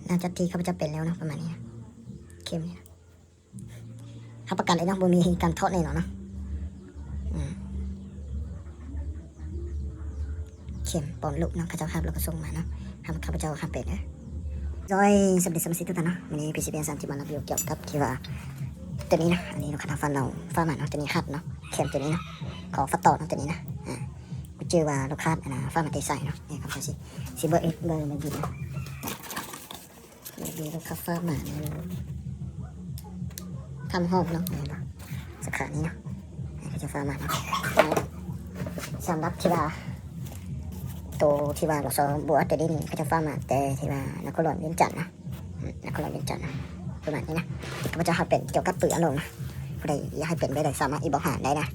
ຫຼັງຈາກທີ່ຂ້າພະເຈົ້າເປັນແລ້ວເນາະ ປະມານນີ້ນະ ເຂັມນີ້ນະ ຮັບປະກັນເລີຍເນາະ ບໍ່ມີການເທາະແນ່ນອນເນາະ ອືມ ເຂັມປ້ອນລູກເນາະ ເຂົາເຈົ້າຮັບແລ້ວກໍສົ່ງມາເນາະ ໃຫ້ຂ້າພະເຈົ້າຮັບເປັນເດີ. ໂດຍ ສະບາຍດີສະມາຊິກທຸກທ່ານເນາະ ມື້ນີ້ ພີຊີ ເປັນສັນ ຈະມາຣີວິວກ່ຽວກັບທີ່ວ່າ ຕົວນີ້ນະ ອັນນີ້ລູກຄ້າທາງຝັ່ງລາວຝາກມາເນາະ ຕົວນີ້ຮັບເນາະ ເຂັມຕົວນີ້ເນາະ ຂອງຟາໂຕເນາະ ຕົວນີ້ນະ ອ່າ ບໍ່ຈື່ວ່າລູກຄ້າ ອັນນ່າ ຝາກມາແຕ່ໃສເນາະ ນີ້ຂ້າພະເຈົ້າຊິ ຊິເບິ່ງ ເບິ່ງ ເບິ່ງຢູ່ເນາະ ເບິ່ງຢູ່ ລູກຄ້າຝາກມາເນາະ ທຳຫອມເນາະ ນີ້ເນາະ ສາຂານີ້ເນາະ ເຂົາເຈົ້າຝາກມາເນາະ ສຳລັບທີ່ວ່າ ໂຕທີ່ວ່າ ລສ ບົວ ຕົວນີ້ນີ້ ເຂົາເຈົ້າຝາກມາແຕ່ທີ່ວ່າ ນະຄອນຫຼວງວຽງຈັນເນາະ ນະຄອນຫຼວງວຽງຈັນນະ ປະມານນີ້ນະ ຂ້າພະເຈົ້າຮັບເປັນກ່ຽວກັບປືນອາລົມນະ ຜູ້ໃດຢາກໃຫ້ເປັນແບບໃດສາມາດອິນບັອກຫາໄດ້ນະ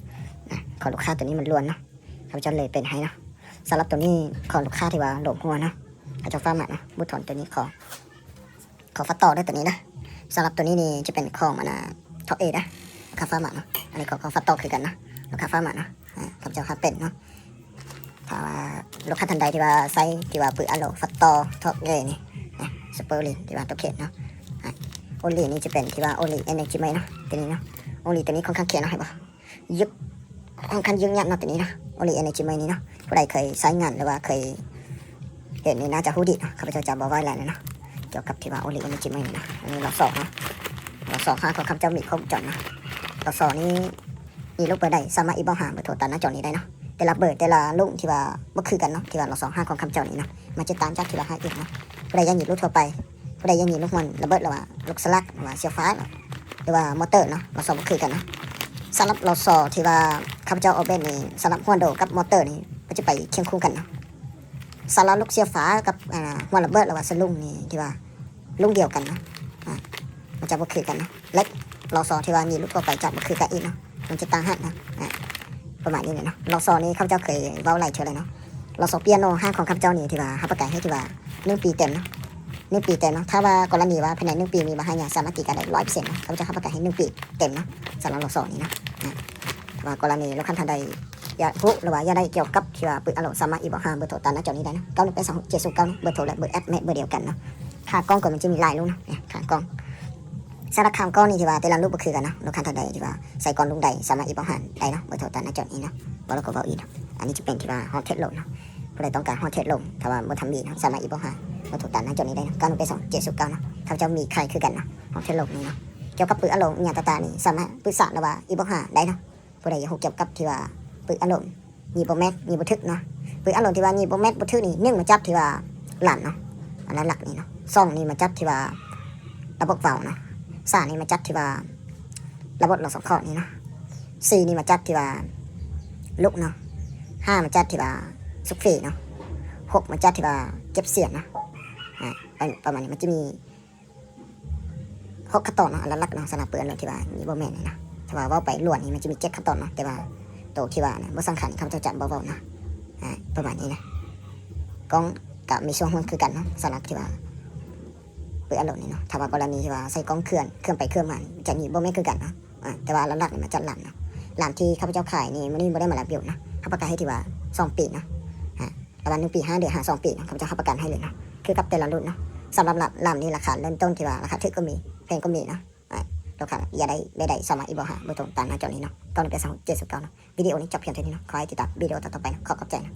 ນະ ຂອງລູກຄ້າຕົວນີ້ມັນລ້ວນເນາະ ຂ້າພະເຈົ້າເລີຍເປັນໃຫ້ເນາະ ສຳລັບຕົວນີ້ຂອງລູກຄ້າທີ່ວ່າໂລກຫົວເນາະ ເຂົາເຈົ້າຝາກມາເນາະ ບູທອນຕົວນີ້ຂໍ ຂໍຟາໂຕເດີຕົວນີ້ນະ ສຳລັບຕົວນີ້ນີ້ຈະເປັນຂອງ ອັນນ່າ ທັອບເອເດີ ລູກຄ້າຝາກມາເນາະ ອັນນີ້ຂອງ ຂອງຟາໂຕຄືກັນເນາະ ລູກຄ້າຝາກມາເນາະ ອ່າ ຂ້າພະເຈົ້າຮັບເປັນເນາະ ຖ້າວ່າລູກຄ້າທ່ານໃດທີ່ວ່າໃຊ້ທີ່ວ່າປືນອາໂລ ຟາໂຕ ທັອບເອນີ້ ນະ ສະເປີລິນ ທີ່ວ່າຕົວເຂດເນາະ ອ່າ ໂອລີນີ້ຈະເປັນທີ່ວ່າ ໂອລີ ເອັນເອັນຈີ ເນາະ ຕົວນີ້ເນາະ ໂອລີຕົວນີ້ຄ່ອນຂ້າງເຂດເນາະ ເຫັນບໍ່ ຍຶກ ຄ່ອນຂ້າງຍຶກຍັກເນາະ ຕົວນີ້ເນາະ ໂອລີ ເອັນເອັນຈີ ນີ້ເນາະ ຜູ້ໃດເຄີຍໃຊ້ງານ ຫຼືວ່າເຄີຍເຫັນນີ້ໜ້າຈະຮູ້ດີເນາະ ຂ້າພະເຈົ້າຈະບໍ່ເວົ້າຫຼາຍແລ້ວເນາະ ກ່ຽວກັບທີ່ວ່າ ໂອລີ ເອັນເອັນຈີ ນີ້ເນາະ ອັນນີ້ ລສ ເນາະ ລສ ຫ້າງຂອງຂ້າພະເຈົ້າມີຄົບວົງຈອນເນາະ ລສ ນີ້ ມີລູກເບີໃດ ສາມາດອິນບັອກຫາເບີໂທຕາມໜ້າຈໍນີ້ໄດ້ເນາະ ແຕ່ລະເບີ ແຕ່ລະລຸ້ນທີ່ວ່າບໍ່ຄືກັນເນາະ ທີ່ວ່າ ລສ ຫ້າງຂອງຂ້າພະເຈົ້ານີ້ເນາະ ມັນຈະຕ່າງຈາກທີ່ວ່າ ຫ້າເອັກ ເນາະ ຜູ້ໃດຢາກຍິງລູກທົ່ວໄປ ຜູ້ໃດຢາກຍິງລູກຮວນລະເບີດ ຫຼືວ່າລູກສະຫຼັກ ຫຼືວ່າເຊຍຟ້າ ຫຼືວ່າມໍເຕີເນາະ ລສ ບໍ່ຄືກັນເນາະ ສຳລັບ ລສ ທີ່ວ່າຂ້າພະເຈົ້າອອກແບບນີ້ ສຳລັບຫົວໂດກັບມໍເຕີນີ້ ມັນຈະໄປຄຽງຄູ່ກັນເນາະ ສຳລັບລູກເຊຍຟ້າກັບ ອ່າ ຫົວລະເບີດ ຫຼືວ່າສະຫຼຸງນີ້ ທີ່ວ່າລຸ້ນດຽວກັນເນາະ ອ່າ ມັນຈະບໍ່ຄືກັນເນາະ ເຫຼັກ ລສ ທີ່ວ່າຍິງລູກທົ່ວໄປຈະບໍ່ຄືກັນອີກເນາະ ມັນຈະຕ່າງຫາກເນາະ ອ່າ ປະມານນີ້ແຫຼະເນາະ ລສ ນີ້ຂ້າພະເຈົ້າເຄີຍເວົ້າຫຼາຍເທື່ອແລ້ວເນາະ ລສ ປຽໂນ ຫ້າງຂອງຂ້າພະເຈົ້ານີ້ ທີ່ວ່າຮັບປະກັນໃຫ້ທີ່ວ່າໜຶ່ງປີເຕັມເນາະ ໜຶ່ງປີເຕັມເນາະ ຖ້າວ່າກໍລະນີວ່າພາຍໃນໜຶ່ງປີມີບັນຫາຫຍັງ ສາມາດຕີກັນໄດ້ຮ້ອຍເປີເຊັນເນາະ ຂ້າພະເຈົ້າຮັບປະກັນໃຫ້ໜຶ່ງປີເຕັມເນາະ ສຳລັບ ລສ ນີ້ເນາະ ອ່າ ຖ້າວ່າກໍລະນີລູກຄ້າທ່ານໃດ ຢາກຮູ້ ຫຼືວ່າຢາກໄດ້ກ່ຽວກັບທີ່ວ່າປືນອາໂລ ສາມາດອິນບັອກຫາເບີໂທຕາມໜ້າຈໍນີ້ໄດ້ເນາະ ເກົ້າໜຶ່ງແປດສອງຫົກເຈັດສູນເກົ້າເນາະ ເບີໂທ ແລະ ເບີແອັດ ແມ່ນເບີດຽວກັນເນາະ ຂາກ້ອງກໍມັນຈະມີຫຼາຍລຸ້ນເນາະ ຂາກ້ອງ ສຳລັບຂາກ້ອງນີ້ທີ່ວ່າແຕ່ລະລຸ້ນບໍ່ຄືກັນເນາະ ລູກຄ້າທ່ານໃດທີ່ວ່າໃສ່ກ້ອງລຸ້ນໃດ ສາມາດອິນບັອກຫາໄດ້ເນາະ ເບີໂທຕາມໜ້າຈໍນີ້ເນາະ ເວົ້າແລ້ວກໍເວົ້າອີກເນາະ ອັນນີ້ຈະເປັນທີ່ວ່າຮອດເທດລົງເນາະ ຜູ້ໃດຕ້ອງການຮອດເທດລົງ ຖ້າວ່າບໍ່ທັນມີເນາະ ສາມາດອິນບັອກຫາເບີໂທຕາມໜ້າຈໍນີ້ໄດ້ເນາະ ເກົ້າໜຶ່ງແປດສອງເຈັດສູນເກົ້າເນາະ ຂ້າພະເຈົ້າມີຂາຍຄືກັນເນາະ ຮອດເທດລົງນີ້ເນາະ ກ່ຽວກັບປືນອາໂລ ອີ່ຫຍັງຕ່າງໆນີ້ ສາມາດປຶກສາ ຫຼືວ່າອິນບັອກຫາໄດ້ເນາະ ຜູ້ໃດຢາກຮູ້ກ່ຽວກັບທີ່ວ່າປືນອາໂລ ຍິງບໍ່ແມ່ນ ຍິງບໍ່ຖືກເນາະ ປືນອາໂລທີ່ວ່າຍິງບໍ່ແມ່ນບໍ່ຖືກນີ້ ໜຶ່ງມາຈັບທີ່ວ່າລຳເນາະ ອັນນັ້ນຫຼັກນີ້ເນາະ ສອງນີ້ມາຈັບທີ່ວ່າລະບົບເວົ້າເນາະ ສາມນີ້ມາຈັບທີ່ວ່າລະບົບລອງສອງຂໍ້ນີ້ເນາະ ສີ່ນີ້ມາຈັບທີ່ວ່າລຸກເນາະ ຫ້າມາຈັບທີ່ວ່າສຸກເຟເນາະ ຫົກມາຈັບທີ່ວ່າເຈັບສຽນເນາະ ອ່າ ປະ ປະມານນີ້ ມັນຈະມີ ຫົກຂັ້ນຕອນເນາະ ອັນຫຼັກໆເນາະ ສຳລັບປືນອາໂລທີ່ວ່າຍິງບໍ່ແມ່ນນີ້ເນາະ ຖ້າວ່າເວົ້າໄປລວມນີ້ມັນຈະມີເຈັດຂັ້ນຕອນເນາະ ແຕ່ວ່າໂຕທີ່ວ່ານະ ບໍ່ສຳຄັນ ຂ້າພະເຈົ້າຈະບໍ່ເວົ້າເນາະ ອ່າ ປະມານນີ້ນະ ກ້ອງກະມີສ່ວນຮ່ວມຄືກັນເນາະ ສຳລັບທີ່ວ່າປືນອາໂລນີ້ເນາະ ຖ້າວ່າກໍລະນີທີ່ວ່າໃສ່ກ້ອງເຄື່ອນ ເຄື່ອນໄປເຄື່ອນມານີ້ ຈະຍິງບໍ່ແມ່ນຄືກັນເນາະ ອ່າ ແຕ່ວ່າຫຼັກໆນີ້ມາຈາກລຳເນາະ ລຳທີ່ຂ້າພະເຈົ້າຂາຍນີ້ ມື້ນີ້ບໍ່ໄດ້ມາຣີວິວເນາະ ຮັບປະກັນໃຫ້ທີ່ວ່າສອງປີເນາະ ອ່າ ປະມານໜຶ່ງປີຫ້າເດືອນ ຫາສອງປີເນາະ ຂ້າພະເຈົ້າຮັບປະກັນໃຫ້ເລີຍເນາະ ຄືກັບແຕ່ລະລຸ້ນເນາະ ສຳລັບລຳ ລຳນີ້ລາຄາເລີ່ມຕົ້ນທີ່ວ່າລາຄາຖືກກໍມີ ແພງກໍມີເນາະ ອ່າ ລູກຄ້າຢາກໄດ້ແບບໃດ ສາມາດອິນບັອກຫາເບີໂທຕາມໜ້າຈໍນີ້ເນາະ ເກົ້າໜຶ່ງແປດສອງເຈັດສູນເກົ້າເນາະ ວິດີໂອນີ້ຈົບພຽງເທົ່ານີ້ເນາະ ຂໍໃຫ້ຕິດຕາມວິດີໂອຕໍ່ໆໄປເນາະ ຂໍຂອບໃຈເນາະ.